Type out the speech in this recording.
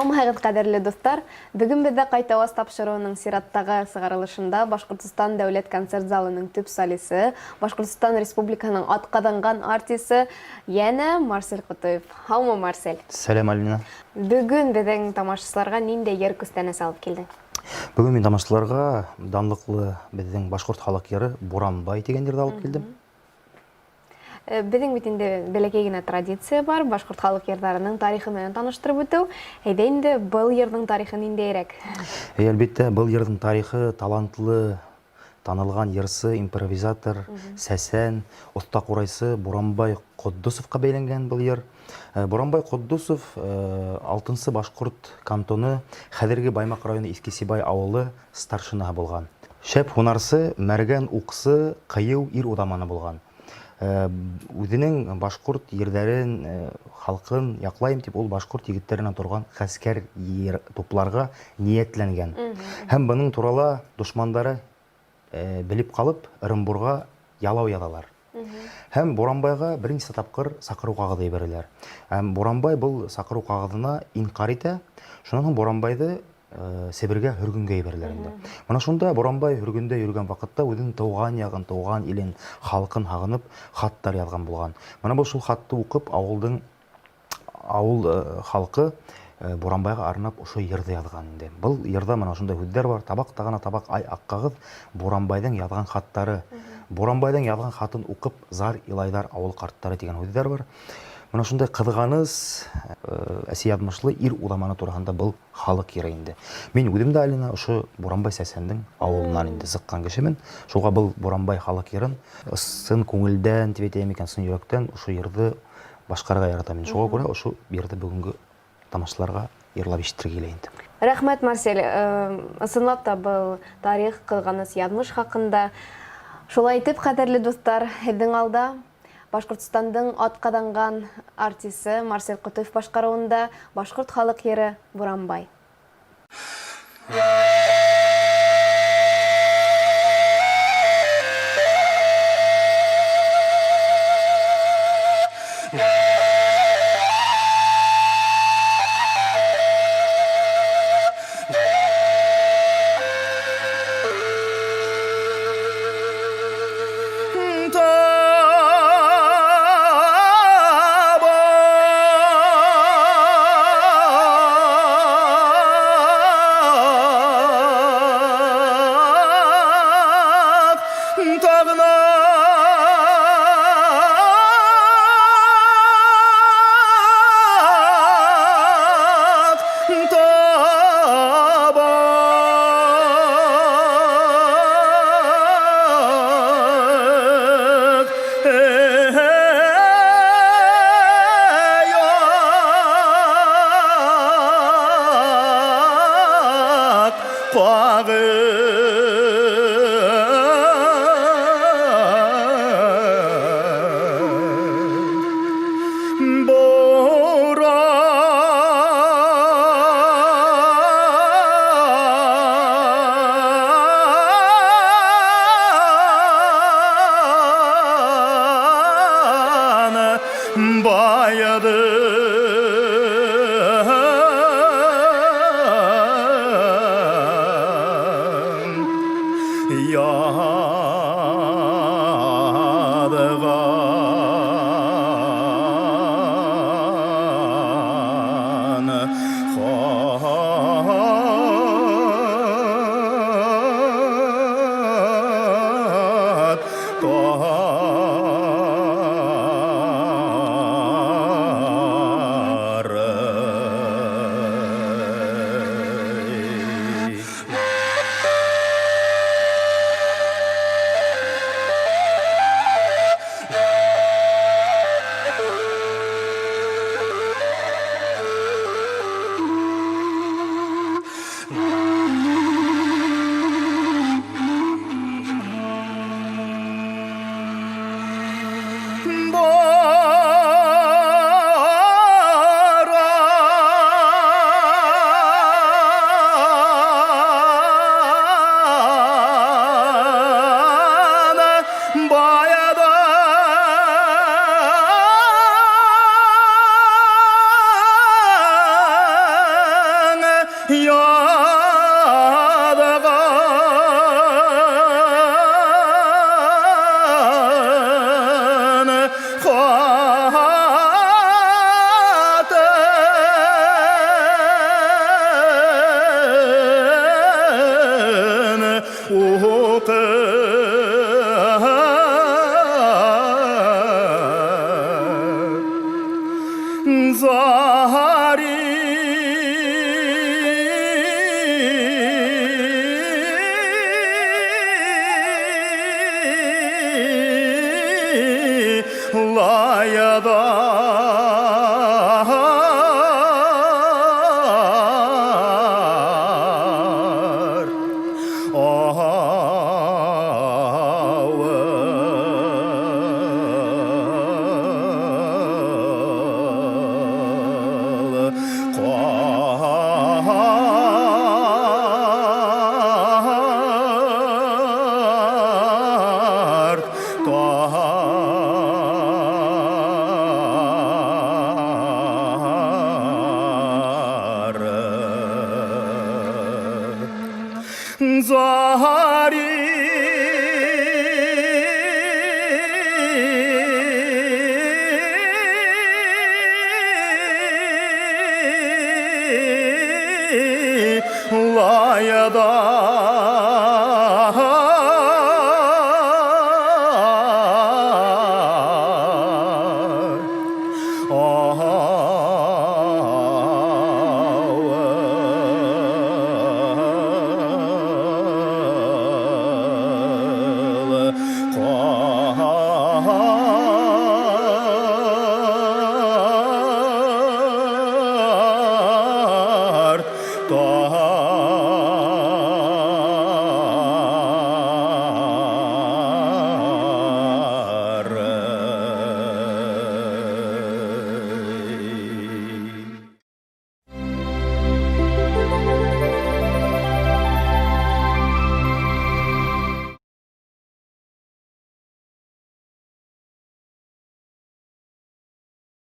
Һаумыһығыҙ, ҡәҙерле дуҫтар! Бөгөн беҙҙә Ҡайтауаз тапшырыуының сираттағы сығарылышында Башҡортостан дәүләт концерт залының төп солисы, Башҡортостан Республикаһының атҡаҙанған артисы йәнә Марсель Ҡотоев. Һаумы, Марсель! Сәләм, Алина! Бөгөн беҙҙең тамашасыларға ниндәй йыр күстәнәс алып килдең? Бөгөн мин тамашасыларға данлыҡлы беҙҙең башҡорт халыҡ йыры Буранбай тигән йырҙы алып килдем. Беҙҙең бит инде бәләкәй генә традиция бар, башҡорт халыҡ йырҙарының тарихы менән таныштырып үтеү. Әйҙә инде, был йырҙың тарихы ниндәйерәк? Әй, әлбиттә, был йырҙың тарихы талантлы, танылған йырсы, импровизатор, сәсән, оҫта ҡурайсы Буранбай Ҡотдосовҡа бәйләнгән был йыр. Буранбай Ҡотдосов алтынсы башҡорт кантоны, хәҙерге Баймаҡ районы Иҫке Сибай ауылы старшинаһы булған. Шәп һунарсы, мәргән уҡсы, ҡыйыу ир уҙаманы булған. Үҙенең башҡорт ерҙәрен, халҡын яҡлайым тип, ул башҡорт егеттәренән торған ғәскәр тупларға ниәтләнгән. Һәм бының турала дошмандары белеп ҡалып, Ырымбурға ялау яҙалар. Һәм Буранбайға бер нисә тапҡыр саҡырыу ҡағыҙы ебәрәләр. Һәм Буранбай был саҡырыу ҡағыҙына инҡар итә. Шунан һуң Буранбайҙы Себергә һөргөнгә ебәрәләр инде. Мына шунда Буранбай һөргөндә йөрөгән ваҡытта үҙенең тыуған яғын, тыуған илен, халҡын һағынып хаттар яҙған булған. Мына был шул хатты уҡып ауылдың ауыл халҡы Буранбайға арнап ошо йырҙы яҙған инде. Был йырҙа мына ошондай һүҙҙәр бар: табаҡ тағына табаҡ ай аҡ ҡағыҙ, Буранбайҙың яҙған хаттары. Буранбайҙың яҙған хатын уҡып зар илайҙар ауыл ҡарттары тигән һүҙҙәр бар. Мына шундай ҡыҙғаныс, әсе яҙмышлы ир уҙаманы тураһында был халыҡ йыры инде. Мин үҙем дә, Алина, ошо Буранбай сәсәндең ауылынан инде сыҡҡан кешемен. Шуға был Буранбай халыҡ йырын ысын күңелдән тип әйтәйем икән, ысын йөрәктән ошо йырҙы башҡарырға яратам инде. Шуға күрә ошо йырҙы бөгөнгө тамашасыларға йырлап ишетергә килә инде. Рәхмәт, Марсель. Ысынлап та был тарих, ҡыҙғаныс яҙмыш хаҡында. Шулай итеп, ҡәҙерле дуҫтар, һеҙҙең алда Башҡортостандың атҡаҙанған артисы Марсель Ҡотоев башҡарыуында башҡорт халыҡ йыры Буранбай. Зарилай.